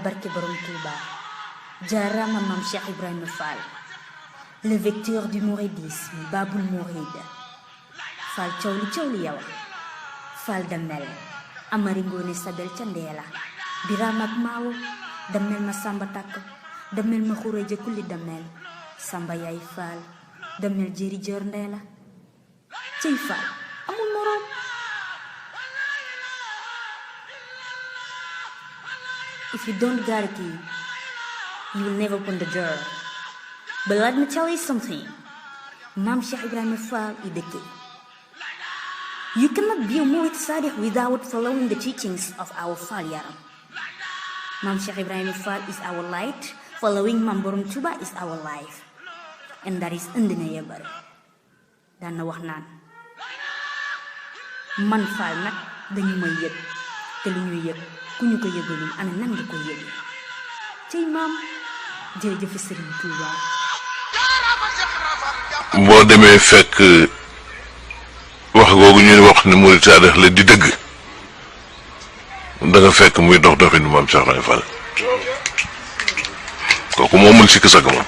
barke borom Touba jaarama Mam Cheikh Ibrahima Fall le vecteur du mouridisme Babul Mouride Fall cawli yawa Fall Damel Amari Ngoone Sabel ca Ndeela Biram ak Maawo Damel ma Samba Takk Damel ma Xureja Kulli Damel Samba Yaay Fall Damel Jeri Jor Ndeela ciy Fall amul moroom. If you don't guard it, you will never open the door. But let me tell you something. Mam Cheikh Ibrahima Fall is the key. You cannot be a Murid Sadiq without following the teachings of our Fall Yaram. Mam Cheikh Ibrahima Fall is our light. Following Mam Borom Touba is our life. And that is undeniable. Dan na wax naan man Fall nag dañu may yëg te lu ñuy yëg ku ñu ko yëgalul ana nan nga ko yëgee cey maam jërëjëf Serigne Touba. boo demee fekk wax googu ñu wax ne Murid Sadiq la di dëgg da nga fekk muy dox doxinu Maam Cheikh Ibrahima Fall kooku moomul sikk sag moom